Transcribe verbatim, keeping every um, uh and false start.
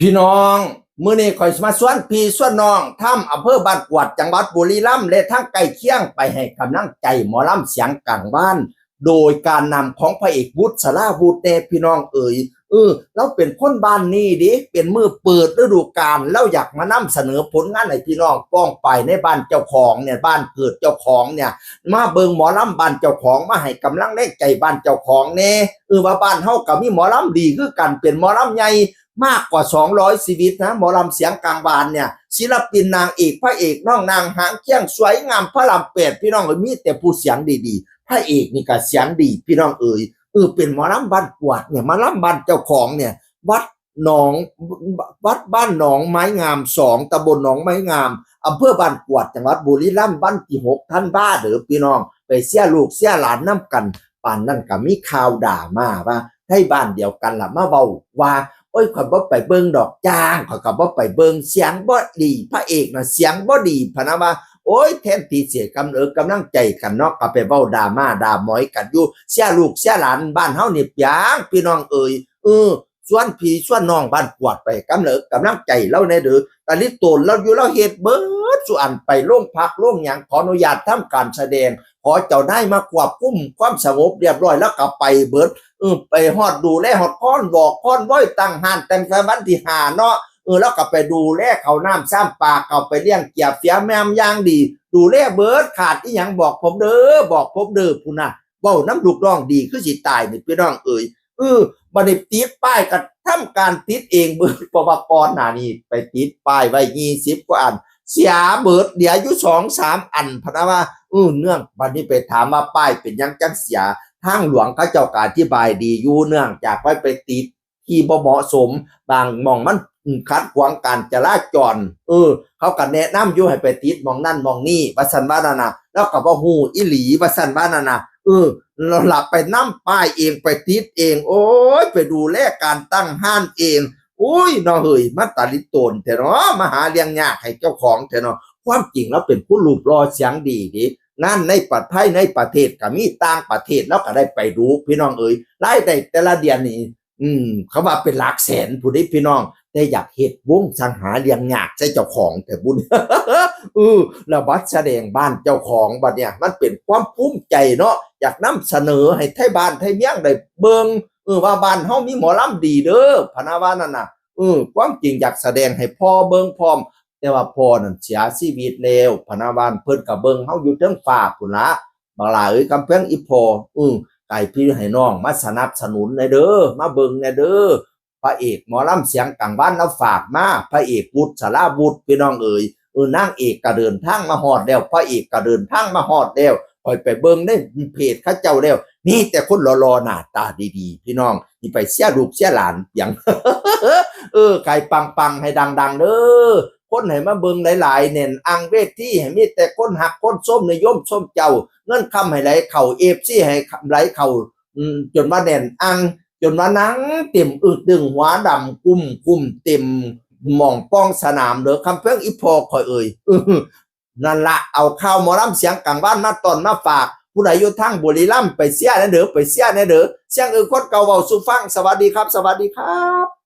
พี่น้อง มื้อนี้ข้อยสิมาชวนพี่ชวนน้อง ทั้งอำเภอบ้านกวาด จังหวัดบุรีรัมย์ และทั้งใกล้เคียง ไปให้กำลังใจหมอลำเสียงกลางวาน โดยการนำของพระเอกวุฒิ สราวุธแน่พี่น้องเอ๋ย เออ ลาวเป็นคนบ้านนี้เด้ เป็นมื้อเปิดฤดูกาล ลาวอยากมานำเสนอผลงานให้พี่น้องป้องไปในบ้านเจ้าของเนี่ย บ้านเกิดเจ้าของเนี่ย มาเบิ่งหมอลำบ้านเจ้าของ มาให้กำลังแรงใจบ้านเจ้าของแน่ เออ ว่าบ้านเฮาก็มีหมอลำดีคือกัน เป็นหมอลำใหญ่ มากกว่าสองร้อยชีวิตนะ หมอลำเสียงกลางวานเนี่ย ศิลปินนางเอกพระเอกน้องนางหางเคียงสวยงามพระรามแปด พี่น้องเอ้ย มีแต่ผู้เสียงดีๆ พระเอกนี่ก็เสียงดีพี่น้องเอ๋ย เออ เป็นหมอลำบ้านกวาดเนี่ย มาลำบ้านเจ้าของเนี่ย วัดหนอง วัดบ้านหนองไม้งามสอง ตำบลหนองไม้งาม อำเภอบ้านกวาด จังหวัดบุรีรัมย์ วันที่หกธันวาเด้อพี่น้อง ไปเชียร์ลูกเชียร์หลานนำกัน ปานนั้นก็มีข่าวด่ามาว่า ไทบ้านเดียวกันล่ะมาเว้าว่า โอ้ย ข้อยบ่ไปเบิ่งดอกจ้าง ข้อยก็บ่ไปเบิ่ง เสียงบ่ดี พระเอกน่ะเสียงบ่ดี พะนะว่า โอ้ย แทนที่สิให้กำเอิกกำลังใจกันเนาะ ก็ไปเว้าด่ามาด่าหมอยกันอยู่ เสียลูกเสียหลานบ้านเฮานี่เปียง พี่น้องเอ๋ย เออ ชวนพี่ชวนน้องบ้านกวาดไปกำเอิกกำลังใจลาวแน่เด้อ ตาลิโตนลาวอยู่ ลาวเฮ็ดเบิดสู่อัน ไปโรงพักโรงหยัง ขออนุญาตทำการแสดง ขอเจ้านายมาควบคุมความสงบเรียบร้อย แล้วก็ไปเบิด เออ ไปฮอดดูแลฮอดคอนวอกคอนวอย ตั้งฮ้านแต่งแต่วันที่ห้าเนาะ เออ แล้วก็ไปดูแลข้าวน้ำซ้ำปลา เข้าไปเลี้ยงเกียบเสียแมมอย่างดี ดูแลเบิด ขาดอีหยังบอกผมเด้อ บอกผมเด้อ พุ้นน่ะ เว้านำลูกน้องดีคือสิตายนี่พี่น้องเอ๋ย เออ บัดนี้ติดป้ายก็ทำการติดเองเบิด เพราะว่าก่อนหน้านี้ไปติดป้ายไว้ยี่สิบกว่าอัน เสียเบิด เหลืออยู่สองสามอัน พะนะว่า เออ เนื่อง บัดนี้ไปถามว่าป้ายเป็นหยังจั่งเสีย ทางหลวงเขาเจ้าก็อธิบายดีอยู่ เนื่องจากว่าไปติดที่บ่เหมาะสม บางหม่องมัน อืม ขัดขวางการจราจร เออ เขาก็แนะนำอยู่ให้ไปติดหม่องนั่นหม่องนี่ ว่าซั่นว่านั่นน่ะ แล้วก็บ่ฮู้อีหลี ว่าซั่นว่านั่นน่ะ เออ แล้วล่ะไปนำป้ายเอง ไปติดเอง โอ้ย ไปดูแลการตั้งฮ้านเอง โอ้ย เนาะเฮ้ย มาตาลิโตนแท้เนาะ มาหาเรื่องยากให้เจ้าของแท้เนาะ ความจริงแล้วเป็นผู้รูปหล่อเสียงดีเด้ งานในประ ภายในประเทศก็มี ต่างประเทศลาวก็ได้ไปดู พี่น้องเอ๋ย รายได้แต่ละเดือนนี่ อืม เขาว่าเป็นหลักแสนพุ้นเด้พี่น้อง แต่อยากเฮ็ดวงสังหาเลี้ยงยากใส่เจ้าของแท้บุญ เออ แล้วบัดแสดงบ้านเจ้าของบัดเนี่ย มันเป็นความภูมิใจเนาะ อยากนำเสนอให้ไทบ้านไทเมืองได้เบิ่ง เออ ว่าบ้านเฮามีหมอลำดีเด้อ พะนะว่านั่นน่ะ เออ ความจริงอยากแสดงให้พ่อเบิ่งพร้อม แต่ว่าพ่อนั่นเสียชีวิตแล้ว พะนะว่าเพิ่นก็เบิ่งเฮาอยู่เทิงฟ้าพุ้นละ บักหล่าเอ้ย กำแพงอีพ่อ อือ ไก่พี่ให้น้องมาสนับสนุนแหน่เด้อ มาเบิ่งแหน่เด้อ พระเอกหมอลำเสียงกลางวานลาวฝากมา พระเอกวุฒิ สราวุธ พี่น้องเอ๋ย เออ นางเอกก็เดินทางมาฮอดแล้ว พระเอกก็เดินทางมาฮอดแล้ว ข้อยไปเบิ่งในเพจเขาเจ้าแล้ว มีแต่คนหล่อๆ หน้าตาดีๆ พี่น้อง นี่ไปเชียร์ลูกเชียร์หลานเปียง เออ ไก่ปังๆ ให้ดังๆ เด้อ คนให้มาเบิ่งหลายๆ แน่นอังเวที ให้มีแต่คนฮักคนชม นิยมชมเจ้า เงินคำให้ไหลเข้า เอฟซี ให้ไหลเข้า อืม จนว่าแน่นอัง จนว่านั่งเต็มอึกดึง หัวดำกุ่มกุ่มเต็มหม่องป้องสนามเด้อ คำแพงอีพ่อข้อยเอ๋ย เออ นั่นละ เอาข่าวหมอลำเสียงกลางวานมาต้อนมาฝาก ผู้ใดอยู่ทางบุรีรัมย์ไปเชียร์แหน่เด้อ ไปเชียร์แหน่เด้อ เสียงเอิ้นคนเก่าเว้าสู่ฟัง สวัสดีครับ สวัสดีครับ